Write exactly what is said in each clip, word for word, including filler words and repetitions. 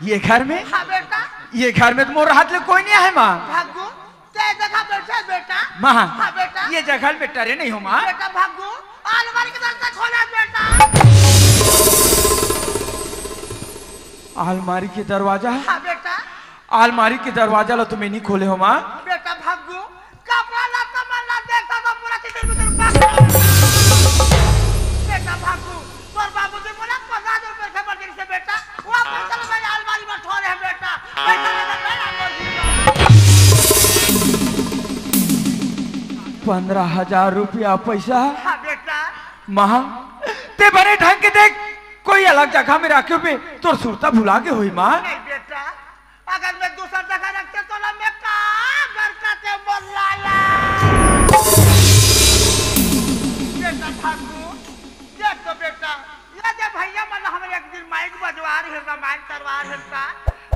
ये घर में? हाँ बेटा। ये घर में तो मोर हाथ ले कोई नहीं आहे माँ। भागू, ते जगह बैठे बेटा। माँ, हाँ बेटा। ये जगह में टरे नहीं हो माँ। बेटा भागू, अलमारी के दरवाजा खोला बेटा। अलमारी के दरवाजा? हाँ बेटा। अलमारी के दरवाजा ला तो मैं नहीं खोले हो माँ। बेटा भागू, कपड़ा लत्ता मन ला देखता तो पूरा तितिर बितिर पाक। बेटा भागू, तोर बाबूजी मोला पन्द्रह हजार रुपया से बढ़ से बेटा, वो पैसा ला मैं अलमारी में ठोरे है बेटा, पैसा लेना मैं अलमारी में। पन्द्रह हजार रुपया पैसा? हाँ बेटा। माँ, ते बने ढंग के देख, कोई अलग जगह में रखे हुए तोर सुरता भुला के होई माँ। नहीं बेटा, अगर मैं दूसर जगह रखते तो ना मैं का करता ते बोल लाला। बेटा ठाकुर, देख तो बेटा, ये जे भैया मन हमरे एक दिन माइक बजवा रहे, रामायण करवा रहे का,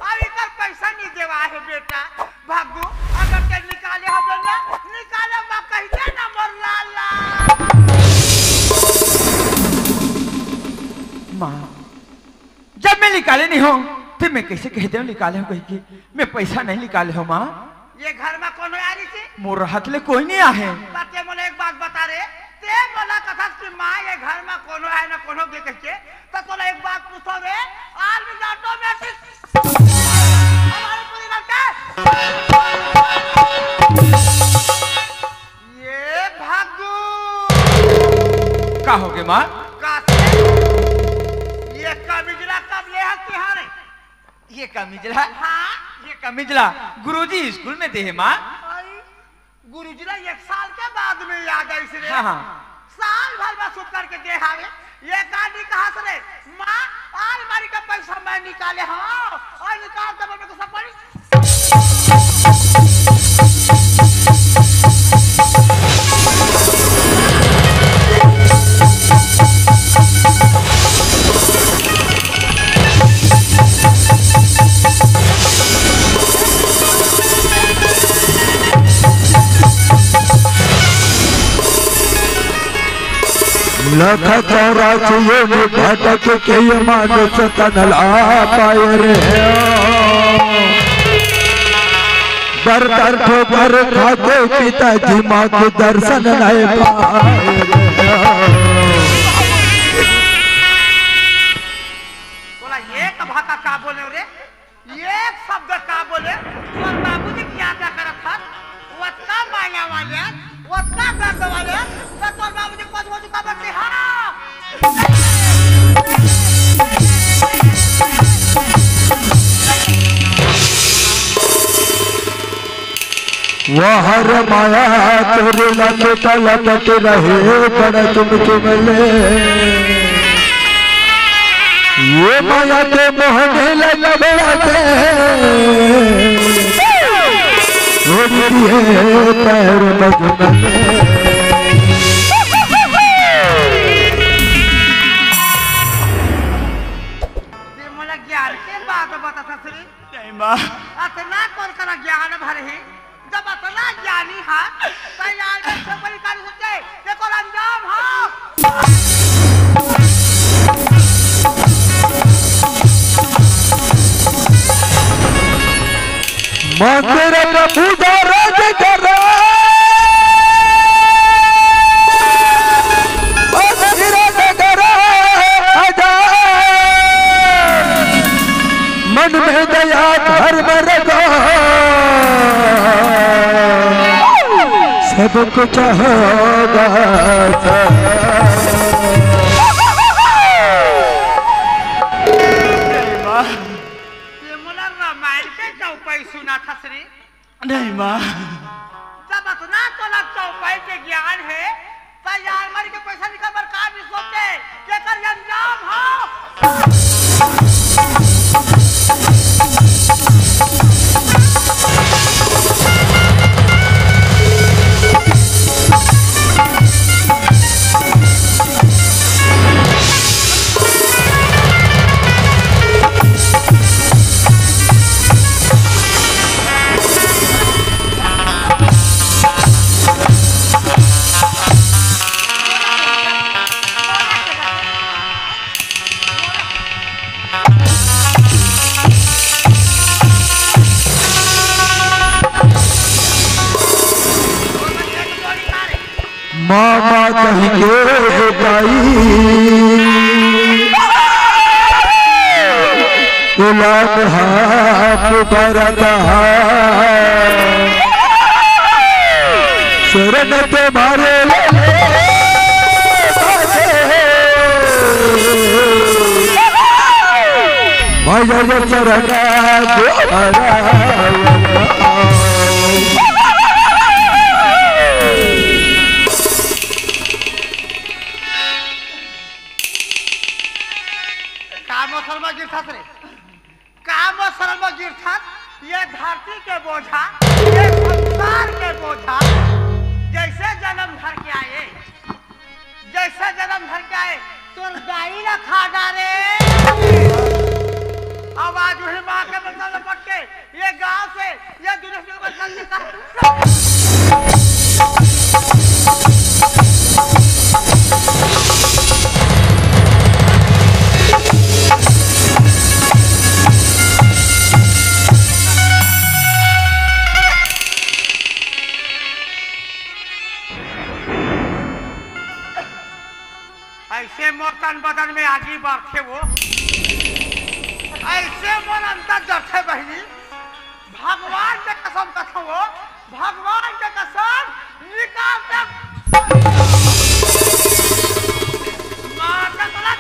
अब इकर पैसा नहीं देवा है बेटा। भागू, अगर ते निकाले हो ना, निकाले माँ कहिए ना मोर लाला। माँ, जब मैं निकाले नहीं हूँ, तो मैं कैसे कह दे निकाले हूँ कह के? मैं पैसा नहीं निकाले हूँ माँ। ये घर में कोनो आ रही थी? मोर हाथ ले कोई नहीं आहे। बात ये मोला एक बात बता रे, ते मोला कथस कि माँ ये घर में कोनो आहे ना कोनो के कह के, तो तोला एक बात पूछो रे, आल में ऑटोमेटिक हमारे पूरी लड़के। ये भागू। का हो गे माँ? का से? ये कमीजला कब ले हस तिहारे? ये कमीजला? हाँ। ये कमीजला गुरुजी स्कूल में दे हे माँ। आई, गुरुजी ला एक साल के बाद में याद आइस रे। हाँ, हाँ। साल भर में सुत करके दे हावे। ये का नहीं कहा रे? माँ, अलमारी का पैसा मैं निकाले हूँ और निकाल के मैं तो सब पड़ी। लख चौरासी योनि भटक के ये मानुष तन ला पाए रे। दर दर ठोकर खाके पिताजी माँ के दर्शन नहीं पाए रे। बोला, ये कब का बोले रे? एक शब्द का बोले, तोर बाबूजी के यहाँ क्या करत हस? ओतना माया वाले, ओतना दर्द वाले, तो तोर बाबूजी को बोझ का बचे, हाँ। वह हर माया तोरे लपट लपट रहे बड़ चुम चुम ले। ये माया के मोहने लबड़ा दे, छोड़ दिए पैर मजमले। ये मोला ज्ञान के बात बता ससुरी। नहीं माँ। अतना कौन करा ज्ञान भर ही? जब अतना ज्ञानी हा, त यार में से बड़ी कारी सोचे, देखो रंजाम हा। मंदिर में पूजा रोज करो, मंदिर में करो, आजा। मन में दया धर्म रखो, सब कुछ होगा। ये मोला रामायण के चौपाई सुना था श्री। नहीं माँ। जब अतना तोला चौपाई के ज्ञान है, त यार मर के पैसा निकाल बर का नहीं सोचे, केकर अंजाम हो? मामा कहि के दाई, गुलाब हाथ बरत हा, शरण तुम्हारे ले। भजन चरण द्वारा। का मौसम में गिरथस रे? का मौसम में गिरथस? ये धरती के बोझा, ये संसार के बोझा, जैसे जन्म धर के आए, जैसे जन्म धर के आए, तोर दाई ला खा डारे। अब आज वही माँ के बदला लपट के ये गांव से, ये दुनिया से बदला निकाल। ऐसे मोर तन बदन में आगी बरथे वो, ऐसे मोर अंदर जरथे बहिनी। भगवान के कसम कथो वो, भगवान के कसम, निकाल दे। मार दे तोला।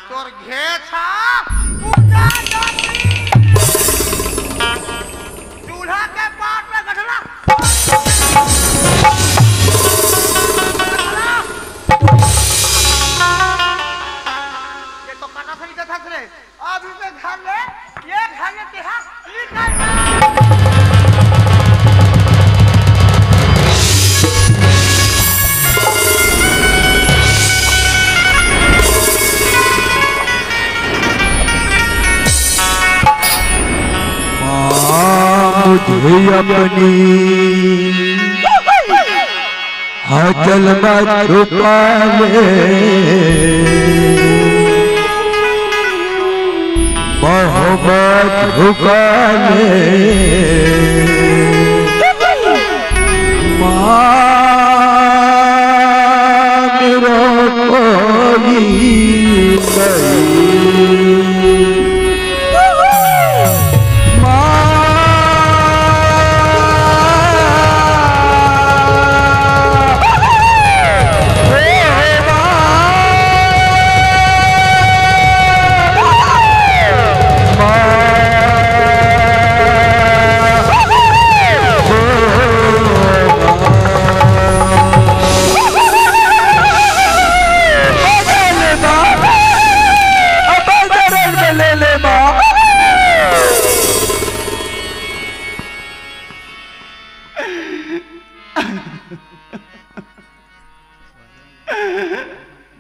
तोर घेछ हा उतार डाली। चूल्हा के पाट में गठला। ये तो काटा सही था रे। अभी से घर ले, ये घर ले तेरा निकल जा। माँ मुझे अपनी हजल मत छुपा ले, मोहब्बत झुका ले। माँ मेरो कोई नहीं।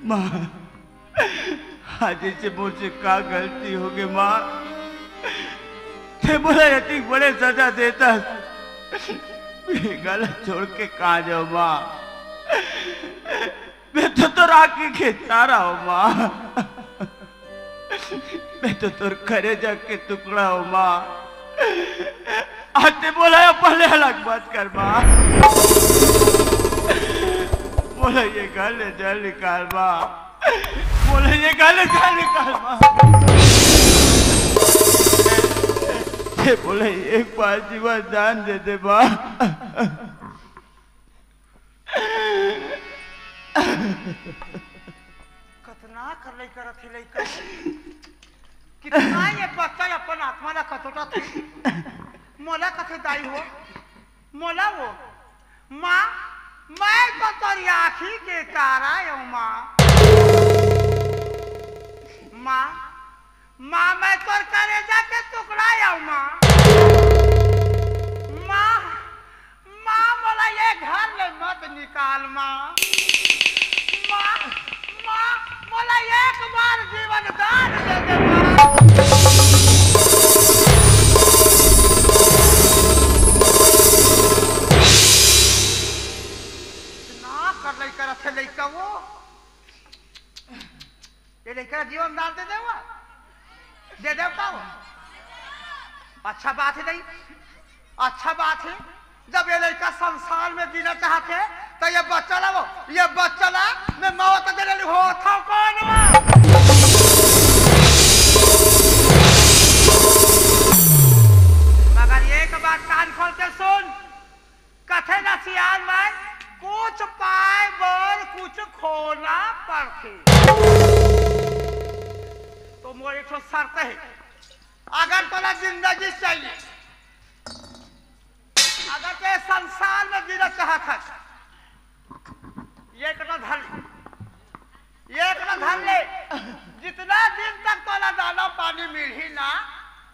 माँ, आज इसे मोर से का गलती होगे माँ? ते मोला अतिक बड़े सजा देतस, मैं गलत छोड़ के कहाँ जाऊँ माँ? मैं तो तोर आँखी के तारा हूँ माँ। मैं तो तोर करेजा के टुकड़ा हूँ माँ। आज ते मोला अपन ले अलग मत कर माँ। मोला ये घर ले जर निकाल माँ। मोला ये घर ले जर निकाल माँ। ते मोला एक बार जीवन दान दे दे माँ। कतना कर लइका रथे लइका। कितना ये बच्चा अपन आत्मा ला कचोटत हे। मोला कथे दाई हो, मोला वो। माँ, मैं तो तोरी आँखी के तारा हूँ माँ। माँ, माँ, मैं तोर करेजा के टुकड़ा आऊ माँ। माँ, माँ, मोला ये घर ले मत निकाल माँ। माँ, माँ, मोला एक बार जीवन दान दे दे माँ। ना कर लइका रथे लइका वो। ये लइका जीवन दान दे देवा, दे देव का वो? अच्छा बात है नहीं। अच्छा बात हे, जब ये लइका संसार में जीना चाहत हे, त ये बच्चा ला वो, ये बच्चा ला मैं मौत दे ले होत हंव कौन मा? मगर एक बात कान खोल के सुन, कथे ना सियान माय, कुछ पाए बर कुछ खोना पड़थे। तो मोर एक ठो शर्त हे, अगर तोला जिंदगी चाहिए, अगर ते संसार में जीना चाहत हस, ये कटा धर ले, ये कटा धर ले। जितना दिन तक तोला दाना पानी मिलही ना,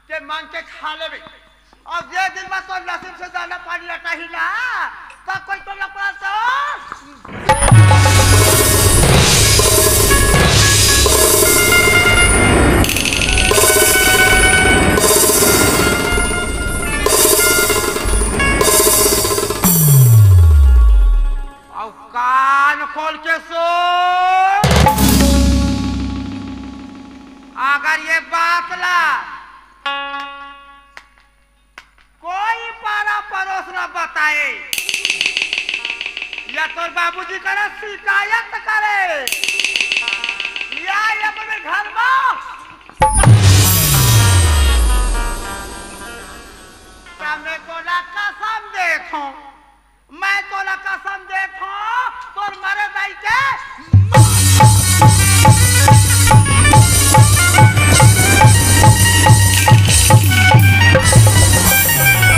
ते मांग के खा लेबे। अउ जे दिन में तोर नसीब से दाना पानी अटाही ना, त कोई तोला पास अउ कान खोल के सुन, अगर ये बात ला कोई पारा परोस ना बताए, या तोर बाबूजी करा शिकायत करे, या ये अपने घर में, मैं तोला कसम देत हंव, मैं तोला कसम देत हंव, तोर मरे दाई के।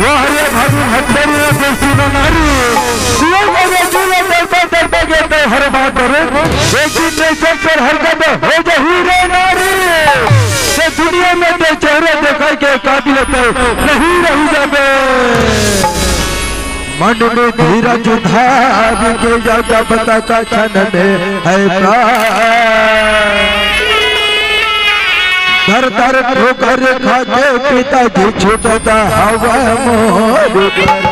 वाह रे भाई, हत्यारी रे बेसुरा नारी, ये मेरे जीवन डरता डरता के तो हर बात रे, एक दिन ते चक्कर हरकत हो जाही रे नारी, ये दुनिया में ते चेहरा देखा के काबिल ते नहीं रही जाबे। मन में धीरज धार के, जब तक क्षण में है प्राण। दर दर ठोकर खा के पिताजी छूटता हवा मोर प्राण।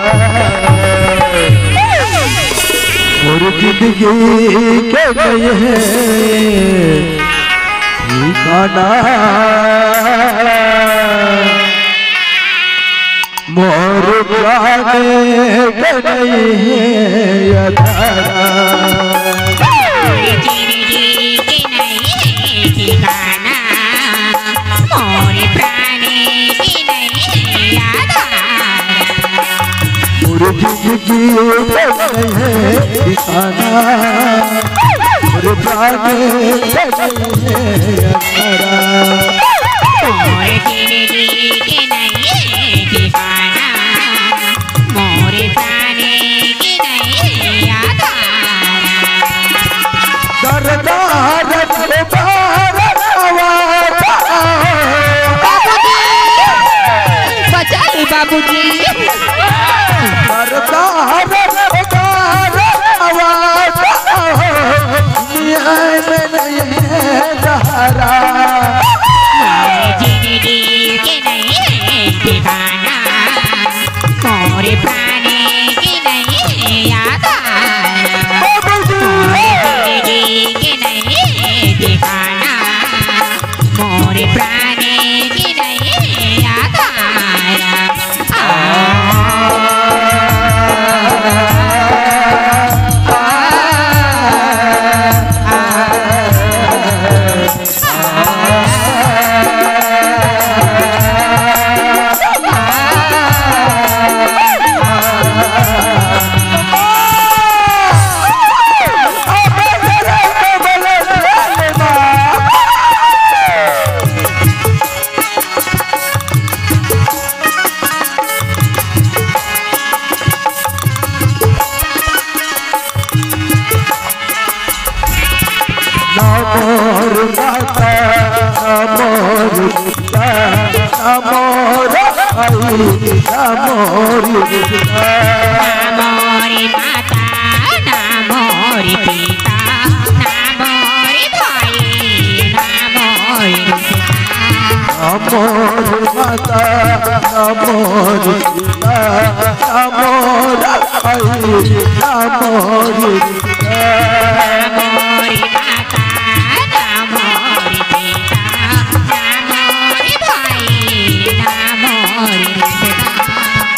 मोर जिंदगी के नए ठिकाना। मोर प्राण के नहीं है आधारा। मोर जिंदगी के नहीं है ठिकाना, मोर प्राण के नहीं है आधारा। मोर जिंदगी के नहीं है ठिकाना, मोर प्राण के नहीं है आधारा। मोर जिंदगी के नहीं है ठिकाना, मोर प्राण के नहीं है आधारा। दरदार दरदार आवाज। बाबूजी, बचा ले बाबूजी। दरदार दरदार आवाज। दुनिया में नहीं है सहारा। मोर जिंदगी के नहीं है ठिकाना, मोर प्राण के नहीं है आधारा। मोर जिंदगी के नहीं है ठिकाना, मोर प्राण के नहीं है आधारा। ना मोर माता, ना मोर पिता, ना मोर भाई, ना मोर रिश्ता। ना मोर माता, ना मोर पिता, ना मोर भाई, ना मोर रिश्ता। ना मोर माता, ना मोर पिता, ना मोर भाई, ना मोर रिश्ता। ना मोर माता, ना मोर पिता, ना मोर भाई, ना मोर रिश्ता।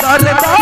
दरदार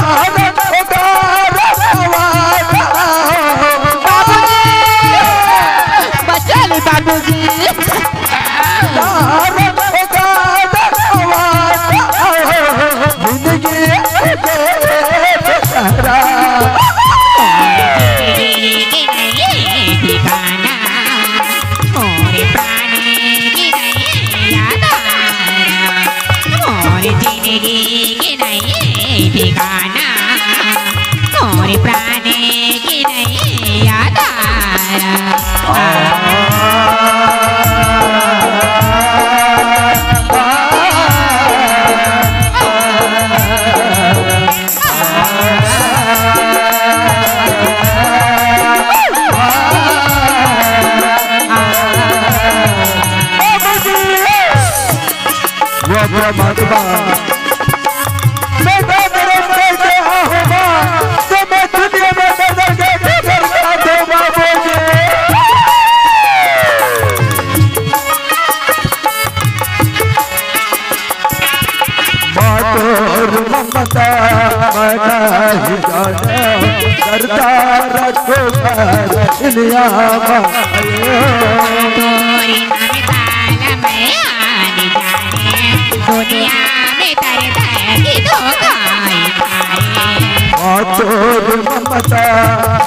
ठिकाना, मोर प्राण की नैया धारा। वाह, वाह, महात्मा। बेटा मेरे से जो होगा, तो मैं दुनिया में बदल के बदल दूंगा, बाबूजी। माँ तोर ममता मैं नहीं जाना, करता रखो कर दुनिया में। तोरी ममता मैं आने जाने, दुनिया में दर्द की धोखाई खाए। माँ तोर ममता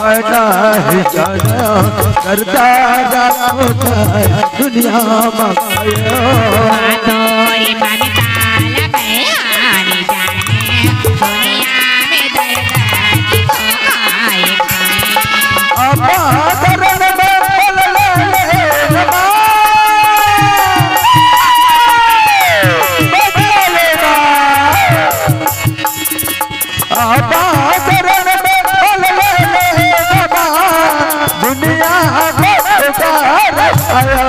मैं नहीं जाना, करता रखो कर दुनिया में। माँ तोरी ममता मैं आने जाने, दुनिया में दर्द की धोखाई खाए। अब आदरण में बोल ले रे बाबा। बजा लेना। अब आदरण में बोल ले रे बाबा। दुनिया में उतार आया।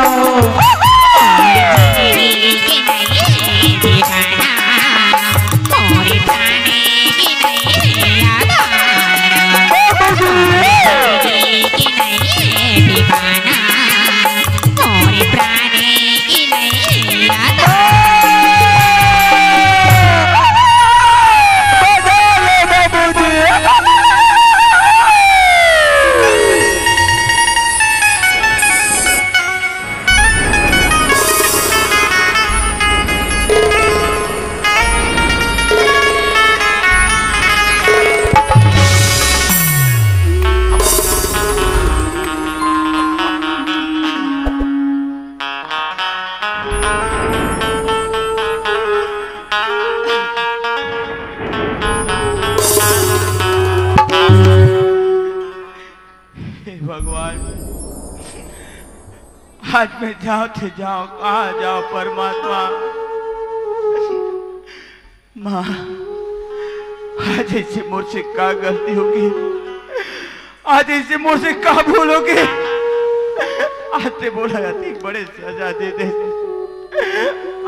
हे भगवान, आज मैं जाओ थे जाओ, कहाँ जाओ परमात्मा? माँ, आज ऐसे मोर से का गलती होगे? आज ऐसे मोर से का भूल होगे? आज ते मोला अतिक बड़े सजा दे दे।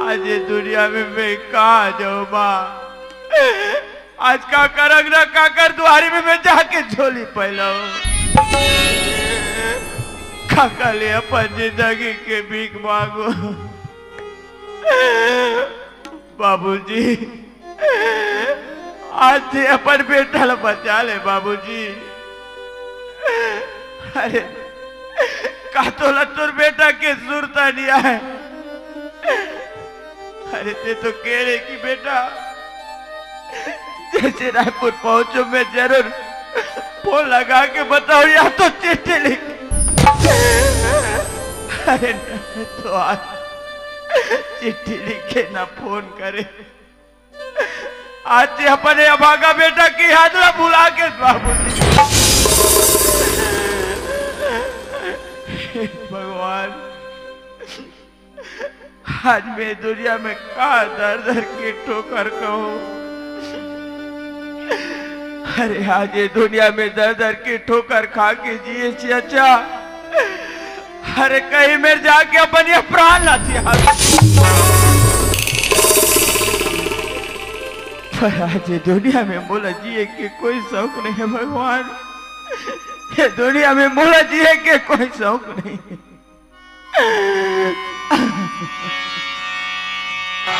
आज ये दुनिया में मैं कहाँ जाऊँ माँ? आज काकर अंगना, काकर दुआरी में मैं जाके झोली फैलाऊं? काकर ले अपन जिंदगी के भीख मांगू? बाबूजी, आज ते अपन बेटा ला बचा ले बाबूजी। अरे, का तोला तोर बेटा के सुरता नहीं आए? अरे, ते तो कहे रहे कि बेटा, जैसे रायपुर पहुंचो, मैं जरूर फोन लगा के बताऊं, या तो चिट्ठी लिख। अरे, न तो आज चिट्ठी लिखे, ना फोन करे। आज ते अपन ये अभागा बेटा के याद ला भुला के बाबूजी। हे भगवान, आज मैं दुनिया में का दर दर के ठोकर खाऊं? अरे, आज ये दुनिया में दर दर के ठोकर खा के जिए चाचा, अरे, कहीं मेर जाके अपन ये प्राण ला त्याग। पर आज ये दुनिया में मोला जिए के कोई शौक नहीं है भगवान, ये दुनिया में मोला जिए के कोई शौक नहीं है।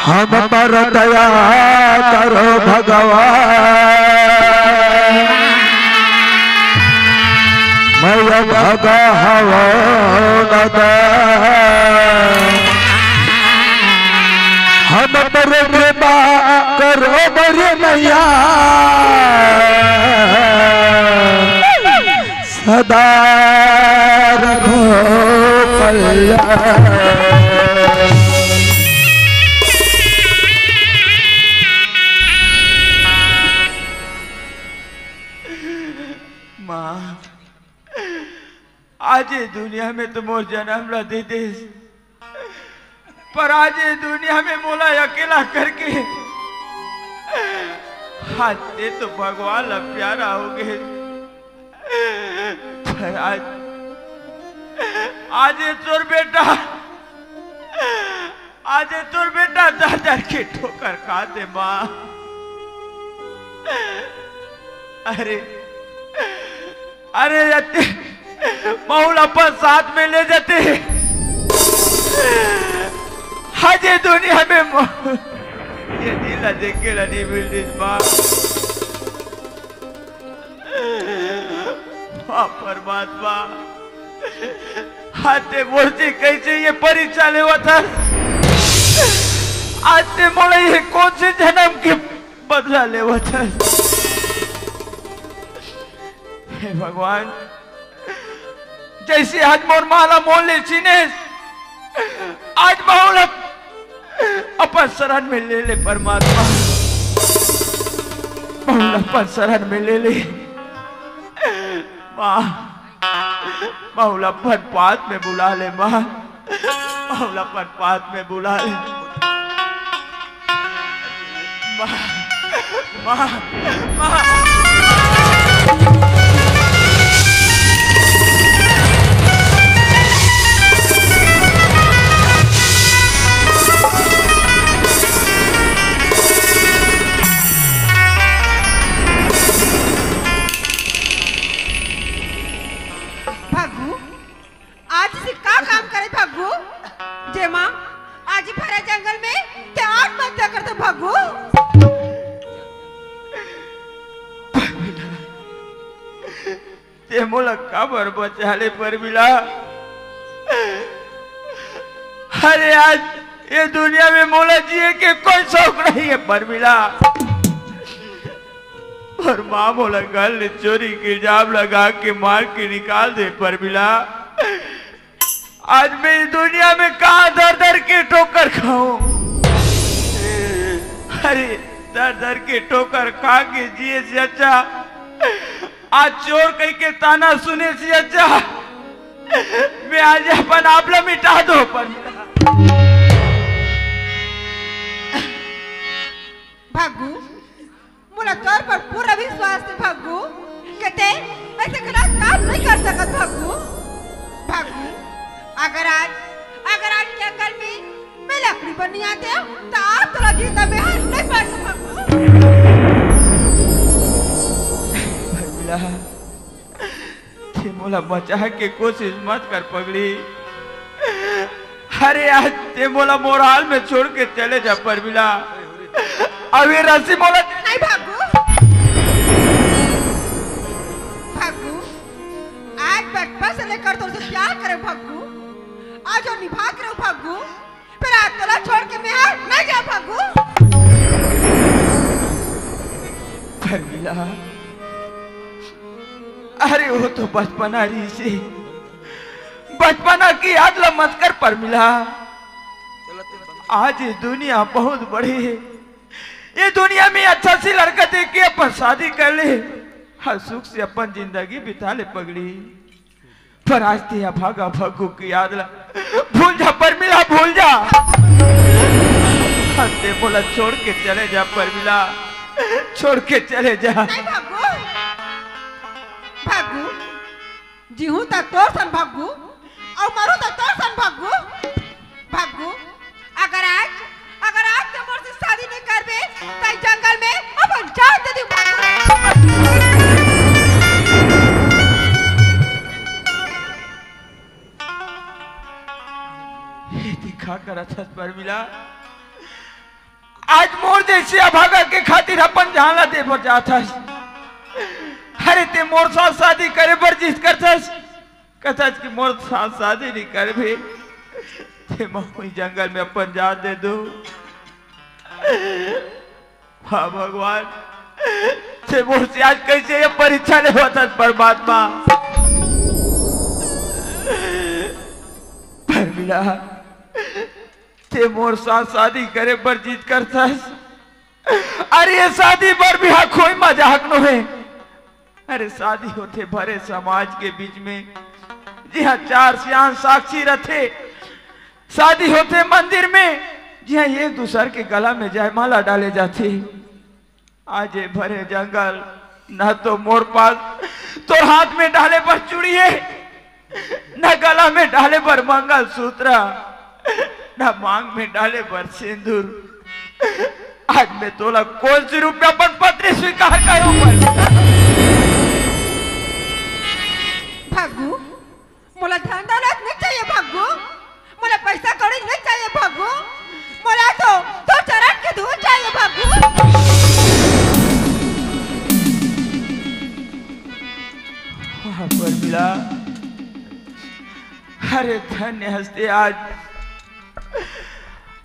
हम पर दया करो भगवान, मैं भगा हवो दादा। हम पर कृपा करो बड़ी मैया, सदा रखो कल्याण। आज ये दुनिया में तो मोर जन्म ला दे देस, पर आज ये दुनिया में मोला अकेला करके आज ते तो भगवान ला प्यारा हो गए। पर आज, आज ये तोर बेटा, आज ये तोर बेटा दर दर के ठोकर खाथे माँ। अरे, अरे, अते महू ला अपन साथ में ले जाते। आज ये दुनिया में महू ये दिल ला देखे ला नहीं मिलतिस माँ। हाँ परमात्मा, हाँ ते मोर से कैसे ये परीक्षा लेवत हस? आज ते मोला ये कौन से जन्म के बदला लेवत हस? हे भगवान, जैसे आज मोर माँ ला मोर ले छीनेस, आज महू ला अपन शरण में ले ले परमात्मा, महू ला अपन शरण में ले ले। माँ, महू ला अपन पास में बुला ले माँ, महू ला अपन पास में बुला ले। माँ, माँ, माँ। भागू, आज से का काम करे भागू? जेमा आज भरे जंगल में ते आत्महत्या कर दे भागू। ते मोला काबर बचा ले परमिला? अरे आज ये दुनिया में मोला जिए के कोई शौक नहीं है परमिला। और माँ मोला घर ले चोरी के इल्जाम लगा के मार के निकाल दे परमिला। आज मैं इस दुनिया में कहाँ दर दर के ठोकर खाऊं? अरे दर दर के ठोकर खा के जिए से अच्छा आज चोर कह के ताना सुने से अच्छा मैं आज अपन आप ला मिटा दो परमिला। भागू, मोला तोर पर पूरा विश्वास हे भागू, के ते ऐसे गलत काम नहीं कर सकत भागू। भागू, अगर आज, अगर आज जंगल में मैं लकड़ी बर नहीं आते, तो आज तोला जिंदा में हर नहीं पाता भागू। परमिला, ते मोला बचाए के कोशिश मत कर पगली। अरे आज ते मोला मोर हाल में छोड़ के चले जा परमिला। अब ये रस्सी मोला नहीं भागू। भागू, आज बचपन से लेकर तोर से प्यार करे भागू, आज और निभा के रहो भागू। पर आज तोला छोड़ के मैं हा नहीं जा भागू। परमिला, अरे वो तो बचपना रहिसे, बचपना के याद ला मत कर परमिला। आज ये दुनिया बहुत बड़ी हे, ये दुनिया में अच्छा सी लड़का देख के अपन शादी कर ले, हर सुख से अपन जिंदगी बिता ले पगली। पर आज ते अभागा भागू के याद ला भूल जा परमिला, भूल जा। ते मोला छोड़ के चले जा परमिला, छोड़ के चले जा। नहीं भागू, भागू, जीहूं त तोर सन भागू, अउ मरू त तोर सन भागू। भागू, अगर आज, अगर आज ते मोर से शादी नहीं करबे, त जंगल में अपन जान दे दी भागू। ये दिखा करत हस परमिला, आज मोर जैसे अभागा के खातिर अपन जान ला दे बर जात हस। अरे ते मोर साथ शादी करे बर जिद करथस, कथस कि मोर साथ शादी नहीं करबे, ते महूं जंगल में अपन जान दे दो। हाँ भगवान, ते मोर से आज कैसे ये परीक्षा लेवत हस परमात्मा। परमिला, ते मोर साथ शादी करे बर जिद करथस। अरे ये शादी बर भी हा कोई मजाक नोहे। अरे शादी होथे भरे समाज के बीच में, जिहां चार सियान साक्षी रथे, शादी होथे मंदिर में, जिहां एक दूसर के गला में जयमाला डाले जाथे। आज ये भरे जंगल, न तो मोर पास तोर हाथ में डाले बर चूड़ी हे, न गला में डाले बर मंगलसूत्र, न मांग में डाले बर सिंदूर। आज मैं तोला कोन सी रूप में अपन पत्नी स्वीकार करूं? भागू, मोला धन दौलत नहीं चाहिए भागू, मोला पैसा कौड़ी नहीं चाहिए भागू, मोला तो तोर चरण के धूल चाहिए भागू। हाँ, परमिला, अरे धन्य हस्ते आज।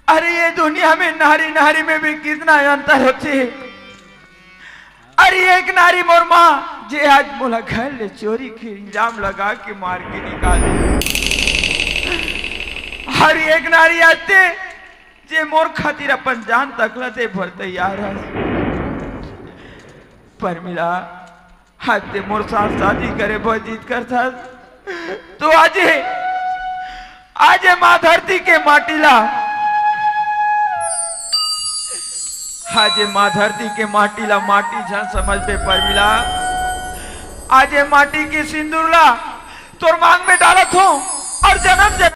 अरे ये दुनिया में नारी नारी में भी कितना अंतर होथे। अरे एक नारी मोर माँ, जे आज मोला घर ले चोरी के इल्जाम लगा के मार के निकाले। अरे एक नारी आते, जे मोर खातिर अपन जान तक ला दे बर तैयार हे। परमिला, आज ते मोर साथ शादी करे बर जिद करथस, तो आजे, आजे माँ धरती के माटी ला, आजे माँ धरती के माटी ला माटी झन समझबे परमिला। आजे माटी के सिंदूर ला तोर मांग में डालत हों अउ जनम जनम